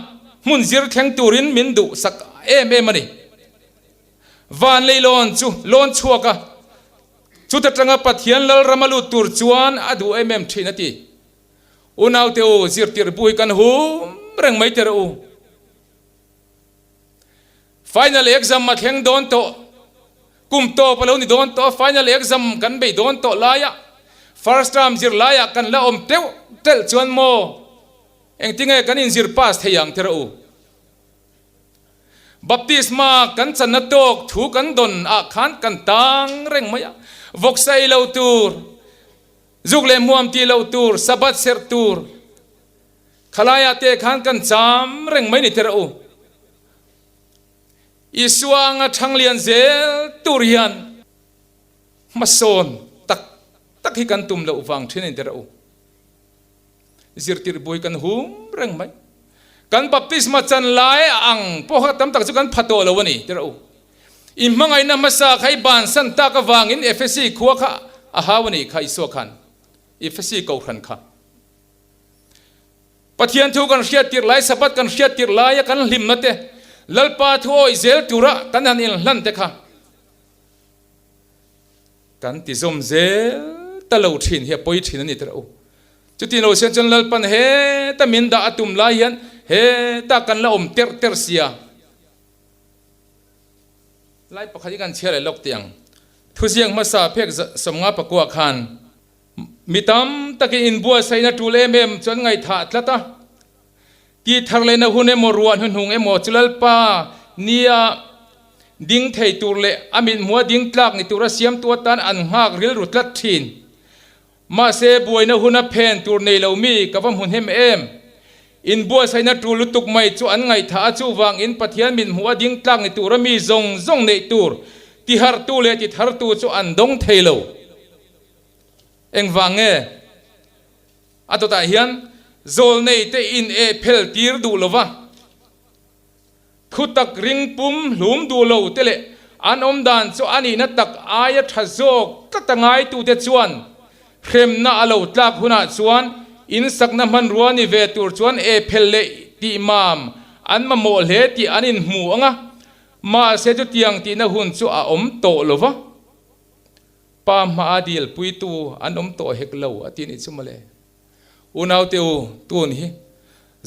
hmun zir thleng turin min duh sak em em a ni. Van leilawn chu lawn chhuak a, chuta tanga Pathian Lalram a lut tur chuan a duh em em thin a ti. Unaute u, zirtir bu hi kan hum reng mai teh rawh u. Final exam a thleng dawn tawh, kum tawp a lo ni dawn tawh a, final exam kan bei dawn tawh laia first term zirlaiah kan la awm teuh telh chuan maw engtinge kan inzir pass thei ang teh rawh u. Baptisma kan channa tawk thu kan dawn ah khan kan tang reng mai a, vawksa ei lo tur, zuk leh hmuam tih loh tur, Sabbath serh tur, khalai ah te khan kan cham reng mai ni teh rawh u. Isua anga thang lian zel tur hian hmasawn tak tak hi kan tum loh vang thin a ni teh rawh u. Zirtirh bui kan hum reng mai. Kan baptisma chan lai ang pawh kha tam tak chu kan pha tawh lo a ni, ti rawh u. I hmangaihna hmasa kha i bansan tak avangin Efesi khua kha a hau a nih kha Isua khan Efesi kohhran kha. Pathian thu kan hriat tirh lai, Sabbath kan hriat tirh laia kan hlimna te, Lalpa thu awih zel tura kan han inhlan te kha Kan ti zawm zel ta lo thin hi a pawi thin a ni tawh u. Chuti lo sian chuan Lalpan heta min dah a tum lai hian heta kan la awm terh terh sia. Lai pakhat hi kan chhiar leh lawk tih ang. Thuziak hmasa phek 59 khan mi tam takin inbuatsaihna tul em em chuan ngaihthah tlat a. Ti thar lehna hun emaw ruah hnuhnung emaw chu Lalpa nia ding thei tur leh a mithmuha ding tlak ni tura siamtu atan an nghak rilru tlat thin. Mahse, buaina huna phen tur nei lo mi ka va hmu hnem em? Inbuatsaihna tul lutuk mai chu an ngaihthah a, chuvangin Pathian mithmuha ding tlak ni tura mi zawng zawng neih tur tihartu leh tithartu chu an dawng thei lo. Engvang nge? A dawtah hian zawlnei te in eh phel tir duh lova, thutak ring pum hlum duh lo te leh an awm dan chu a nihna tak aia tha zawk tlat a ngaitute chuan hremna a lo tlak hunah chuan insakna hmanrua ni ve tur chuan eh phel leh tih mam an mamawh hle tih an inhmu ang a, mahse chutiang tihna hun chu a awm tawh lova. Pa hmaa dil puitu an awm tawh hek lo a ti nih chu mawle. Unaute u, tun hi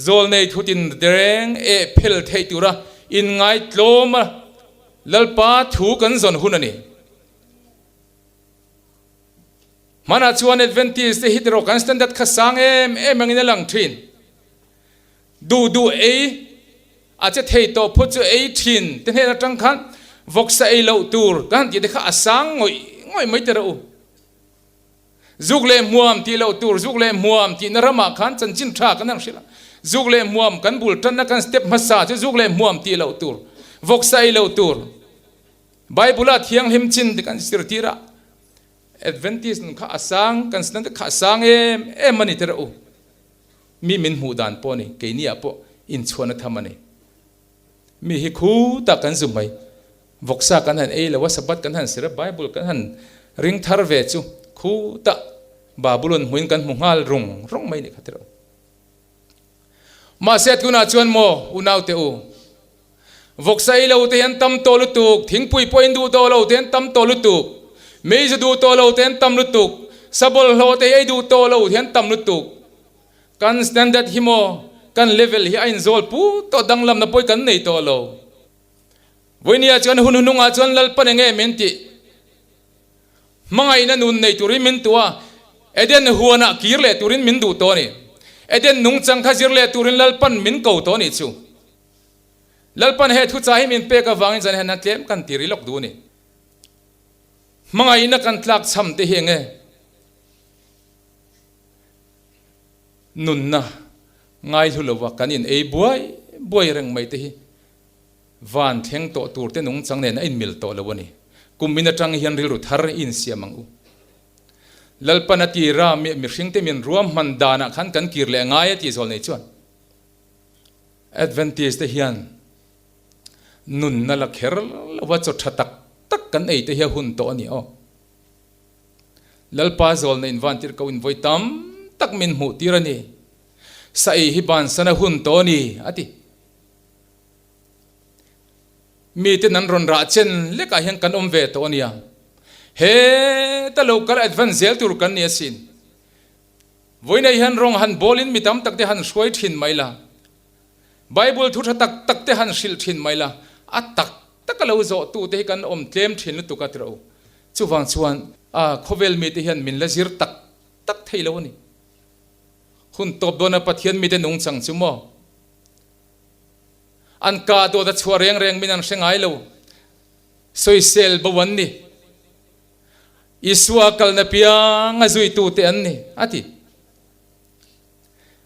zawlnei thutin reng eh phel theih tura inngaitlawm a Lalpa thu kan zawn hun a ni. Hmanah chuan Adventist te hi tiraw kan standard kha sang em em angin a lang thin. Duh duh ei a che thei tawh phawt chu ei thin te hnen atang khan vawksa ei loh tur ka han tih te kha a sang ngawih ngawih mai teh rawh u. Zuk leh hmuam tih loh tur, zuk leh hmuam tihna ramah khan chanchin tha kan han hrilh a, zuk leh hmuam kan bul tanna kan step hmasa chu zuk leh hmuam tih loh tur, vawksa ei loh tur, Bible-a thianghlim chin te kan zirtir a, Adventist nun kha a sang, kan standard kha a sang em em a ni teh rawh u. Mi min hmuh dan pawh a ni, keiniah pawh inchhuahna tham a ni. Mi hi khu tak kan zu mai. Vawksa kan han ei lo a, Sabbath kan han sir a, Bible kan han ring thar ve chu khu tak Babulon hmuin kan hmu nghal rung rung mai nih kha tiraw. Mahse tunah chuan maw unaute u, vawksa ei lo te hian tam tawh lutuk, thingpui pawh in duh tawh lo te hian tam tawh lutuk, meizu duh tawh lo te hian tam lutuk, sabawlhhlawh te hi ei duh tawh lo hian tam lutuk. Kan standard hi maw, kan level hi a inzawl pu tawh danglamna pawi kan nei tawh lo. Vawinia chuan hun hunungah chuan Lalpan enge min tih? Hmangaihna nun nei turin min tuh a, Eden huanah kir leh turin min duh tawh a ni. Eden nungchang kha zir leh turin Lalpan min ko tawh a nih chu. Lalpan he thuchah hi min pek avangin zan hian tlem kan ti ri lawk duh a ni. Hmangaihna kan tlak chham te hi enge? Nunna ngaihlu lova kan in ei buai buai reng mai te hi. Van thleng tawh tur te nungchang nen a inmil tawh lo a ni. Kum in atang hian rilru thar i insiam ang u. Lalpan a tira mihring te min ruahman danah khan kan kir leh ngai a tih zawl nei chuan Adventist te hian nunna la kher lova chaw tha tak tak kan ei te hi a hun tawh a ni aw. Lalpa zawlna in van tirh ko in vawi tam tak min hmuh tir a ni. Sa ei hi bansan a hun tawh a ni a ti. Miten an rawn rah chen lekah hian kan awm ve tawh a nia. Heta lo kal advance zel tur kan ni asin. Vawiinah hian rawng han bawlin mi tam tak te han hruai thin mai la. Bible thu tha tak tak te han hrilh thin mai la. A tak tak a lo zawh tu te hi kan awm tlem thin lutuk a ti rawh u. Chuvang chuan khawvel mite hian min la zir tak tak thei lo a ni. Hun tawp dawna Pathian mite nungchang chu maw? An kah dawt a chhuah reng reng min an hre ngai lo. Sawisel bo an ni. Isua kalna piang a zuitute an ni, a ti.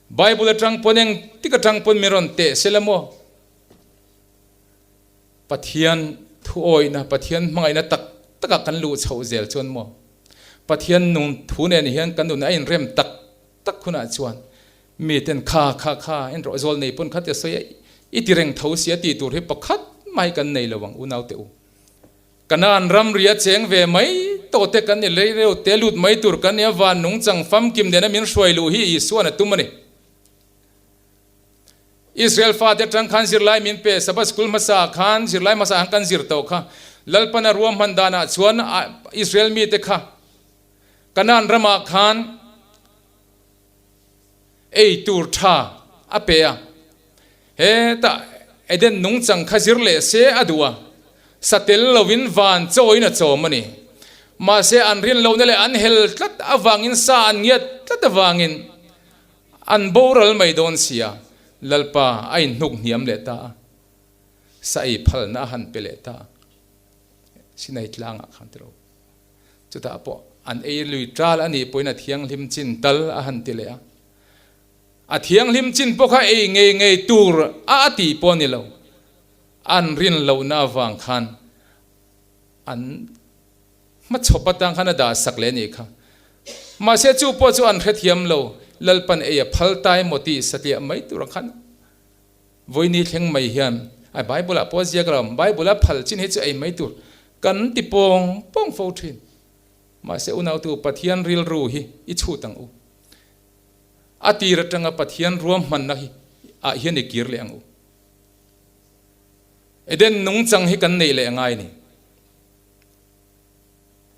Bible atang pawn eng tik atang pawn min rawn teh sela maw? Pathian thuawihna, Pathian hmangaihna tak takah kan luh chhoh zel chuan maw? Pathian nung thu nen hian kan nun a inrem tak tak hunah chuan Mi ten kha kha kha en rawh zawl nei pawn kha tia sawi a i ti reng tho sia tih tur hi pakhat mai kan nei lo ang unau te u. Kanaan ramri a cheng ve mai tawh te kan ni lei reuh te lut mai tur kan nia van nungchang famkim nena min hruai luh hi Isuan a tum a ni. Israel fate atang khan zirlai min pe Sabbath school hmasa khan zirlai hmasa ang kan zir tawh kha Lalpana ruahman danah chuan Israel mite kha Kanaan ramah khan Ei tur tha a pe a. Hetah Eden nungchang kha zir leh se a duh a, sa tel lovin van chawiin a chawm a ni. Mahse an rin lohna leh an hel tlat avangin sa an ngiat tlat avangin an boral mai dawn sia, Lalpa a inhnuk hniam leh ta a, sa ei phalna a han pe leh ta a, Sinai tlangah khan tiro. Chutah pawh an ei lui ṭal a nih pawhin a thianghlim chin tal a han ti leh a. A thianghlim chin pawh kha ei ngei ngei tur a a tih pawh a ni lo. An rin lohna avang khan an hmachhawp atang khan a dah sak leh a nih kha. Mahse chu pawh chu an hrethiam lo, Lalpan ei a phal ta emaw tih satliah mai turah khan Vawini thleng mai hian ai Bible ah pawh a ziak lo, Bible a phal chin hi chu ei mai tur kan ti pawng pawng fo thin. Mahse unautu Pathian rilru hi i chhut ang u. A tir atanga Pathian ruahmanna hi ah hian i kir leh ang u. Eden nungchang hi kan neih leh a ngai ni.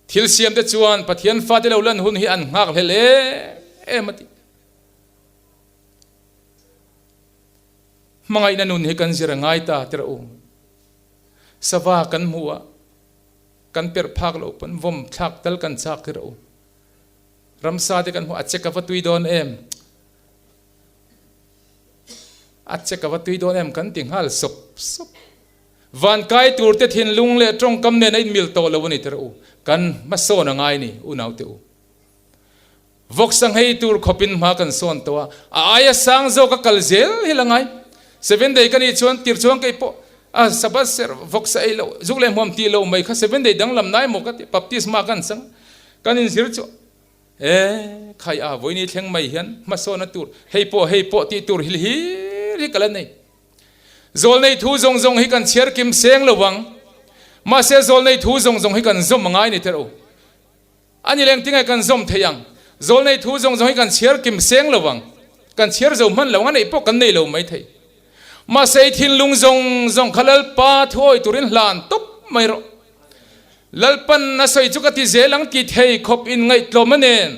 Thil siam te chuan Pathian fate lo lan hun hi an nghak hlel em em a ti. Hmangaihna nun hi kan zir a ngai ta tirh u. Sava kan hmuh a, kan perh phak loh pawn vawm thlak tal kan chak tirh u. Ramsa te kan hmuh a, a chek a va tui dawn em? A chek a va tui dawn em kan ti nghal sawp sawp. Van kai tur te thinlung leh tawngkam nen a inmil tawh lo a ni tirh u. Kan hmasawn a ngai ni unaute u. Vawk sanghei tur khawpin hma kan sawn tawh a, a aia sang zawk a kal zel hi la ngai. Seven day ka nih chuan tir chuan kei pawh a Sabbath serh vawk sa ei loh, zuk leh hmuam tih loh mai kha seven day danglam nai maw ka ti, baptisma kan chang kan inzir chu e khai a vawiini thleng mai hian hmasawna tur hei pawh hei pawh tih tur hil hir hi ka la nei. Zawlnei thu zawng zawng hi kan chhiar kim seng lo vang, mahse zawlnei thu zawng zawng hi kan zawm a ngai ni therh u. A ni leng tingai kan zawm thei ang. Zawlnei thu zawng zawng hi kan chhiar kim seng lo ang. Kan chhiar zo hman lo ang, a neih pawh kan nei lo mai thei. Mahse i thinlung zawng zawng kha Lalpa thuawi turin hlan tawp mai rawh. Lalpan a sawi chu ka ti zel ang ti thei khawp in ngaihtlawm a nen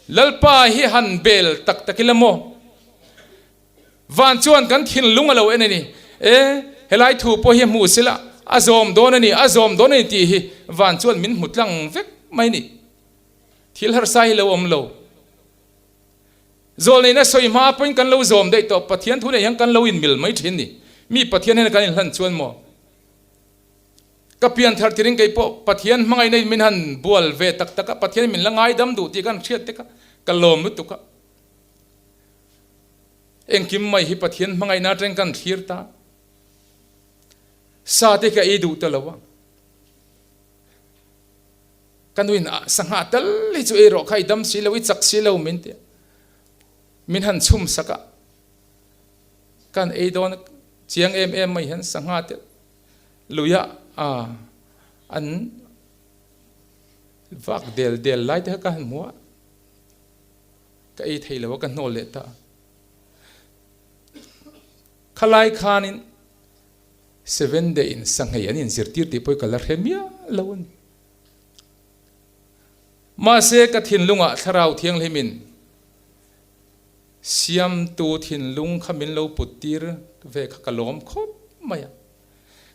Lalpa hi han bel tak tak ila maw? Van chuan kan thinlung a lo en a ni. E, helai thu pawh hi a hmu sila, a zawm dawn a ni, a zawm dawn a ni tih hi van chuan min hmu tlang vek mai a ni. Thil harsa hi lo awm lo. Zawlneihna sawi hma pawhin kan lo zawm daih tawh, Pathian thu nei hian kan lo inmil mai thin ni. Mi Pathian hian kan inhlan chuan maw? Ka pian thar tirin kei pawh Pathian hmangaihna in min han bual ve tak tak a, Pathian min la ngaidam duh tih kan hriat te kha ka lawm lutuk a. Engkim mai hi Pathian hmangaihna atang kan thlir ta. Sa te ka ei duh ta lo a. Ka nuin a sangha tal hi chu ei rawh kha i dam si lo, i chak si lo min ti a. Min han chhum sak a. Kan ei dawn chiang em em mai hian sangha te luia a an vak del del lai te kha ka han hmu a. Ka ei thei lo a, ka hnawl leh ta a. Khalai khanin Seven Day in sanghei an inzirtir tih pawh ka la hre miah lo a ni. Mahse ka thinlungah Thlarau Thianghlimin Siamtu thinlung kha min lo put tir ve kha ka lawm khawp mai a.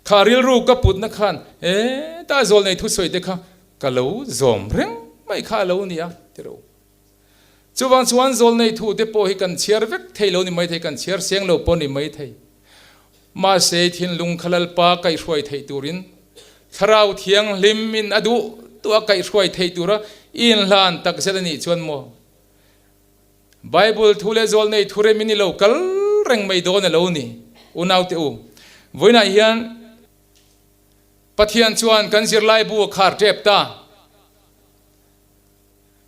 Kha rilru ka putna khan heta zawlnei thusawi te kha ka lo zawm reng mai kha a lo ni a ti ro. Chuvang chuan zawlnei thu te pawh hi kan chhiar vek thei lo ni maithei, kan chhiar seng lo pawh ni maithei. Mahse thinlung kha Lalpa kaihhruai theih turin Thlarau Thianghlim in a duh duh a kaihhruai theih tura i inhlan tak zet a nih chuan maw? Bible thu leh zawlnei thu rem in i lo kal reng mai dawn a lo ni. Unaute u, vawiinah hian Pathian chuan kan zirlaibu a khar tep ta.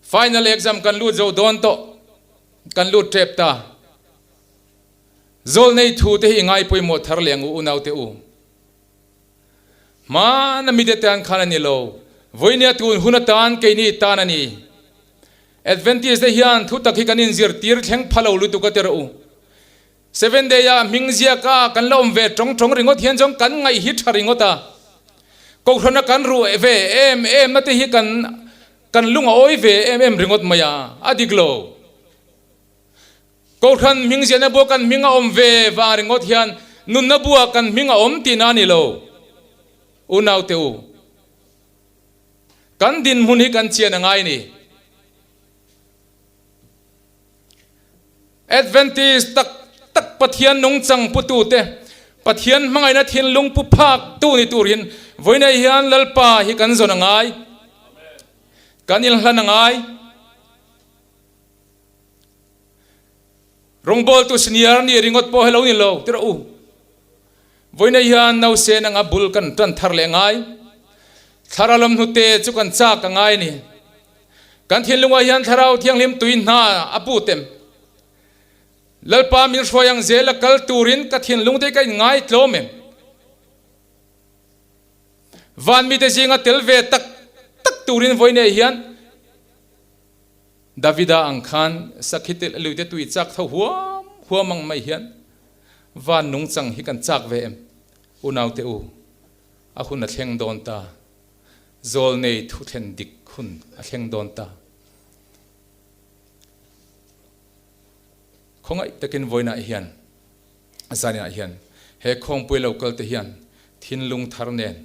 Final exam kan lut zo dawn tawh, kan lut tep ta. Zawlnei thu te hi i ngai pawimawh thar leh ang u unaute u. Hmana mite tan khan a ni lo, vawinia tun hun atan keini tan a ni. Adventist te hian thu tak hi kan inzirtir thleng pha lo lutuk a ti rawh u. Seven day ah hming ziak a kan la awm ve tawng tawng ringawt hian chuan kan ngaih hi tha ringawt a. Kohhran a kan ruh ve em em na te hi kan kan lung a awi ve em em ringawt mai a, a dik lo. Kohhran hming ziahna bua kan hming a awm ve vang ringawt hian nunna bua kan hming a awm tihna a ni lo. Unaute u, kan dinhmun hi kan chian a ngai ni. Adventist tak tak Pathian nungchang putute, Pathian hmangaihna thinlung pu phak tu ni turin vawiinah hian Lalpa hi kan zawn a ngai, kan inhlan a ngai. Rawngbawltu senior ni ringawt pawh hi lo ni lo tirh u. Vawiinah hian nausen anga bul kan tan thar leh ngai. Thlarau lam hnute chu kan chak a ngai a ni. Kan thinlungah hian Thlarau Thianghlim tui hna a pu tem. Lalpa min hruai ang zel a kal turin ka thinlung te ka inngai tlawm em? Van mite zinga tel ve tak tak turin vawiinah hian Davida ang khan sakhi te lui te tui chak tho huam huam ang mai hian van nungchang hi kan chak ve em? Unaute u, a hun a thleng dawn ta. Zawlnei thu thlen dik hun a thleng dawn ta. Khawngaih takin vawiinah hian, zaninah hian he khawngpui lo kal te hian thinlung thar nen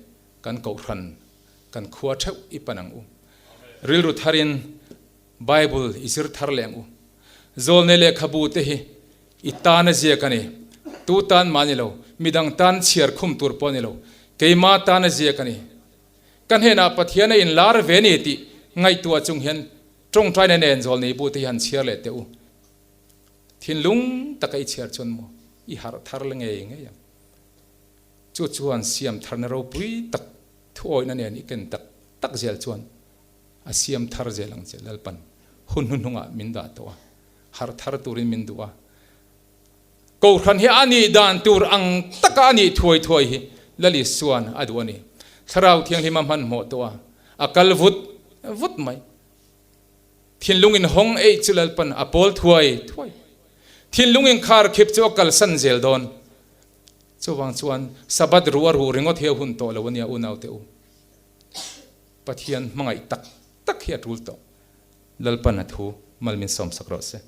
kan kohhran, kan khua theuh i pan ang u. Rilru tharin Bible i zir thar leh ang u. Zawlnei lehkhabu te hi i tan a ziak a ni. Tu tan mah a ni lo, midang tan chhiar khum tur pawh a ni lo. Keima tan a ziak a ni. Ka hnenah Pathian a inlar ve ni tih ngaihtuah chung hian tawngtaina nen zawlnei bu te hi han chhiar leh teh u. Thinlung taka i chhiar chuan maw i harh thar la ngei ngei ang. Chu chuan siam tharna ropui tak thuawihna nen i ken tak tak zel chuan a siam thar zel ang che. Lalpan hun hnuhnungah min dah tawh a, harh thar turin min duh a. Kohhran hi a nih dan tur ang taka a nih thuai thuai hi Lal Isua'n a duh a ni. Thlarau Thianghlima hmanhmawh tawh a, a kal vut vut mai. Thinlung inhawng eih chu Lalpan a pawl thuai thuai. Thinlung inkharkhip chu a kalsan zel dawn. Chuvang chuan Sabbath ruh a ruh ringawt hi a hun tawh lo a nia unaute u. Pathian hmangaih tak tak hi a tul tawh. Lalpan a thu mal min sawmsak rawh se.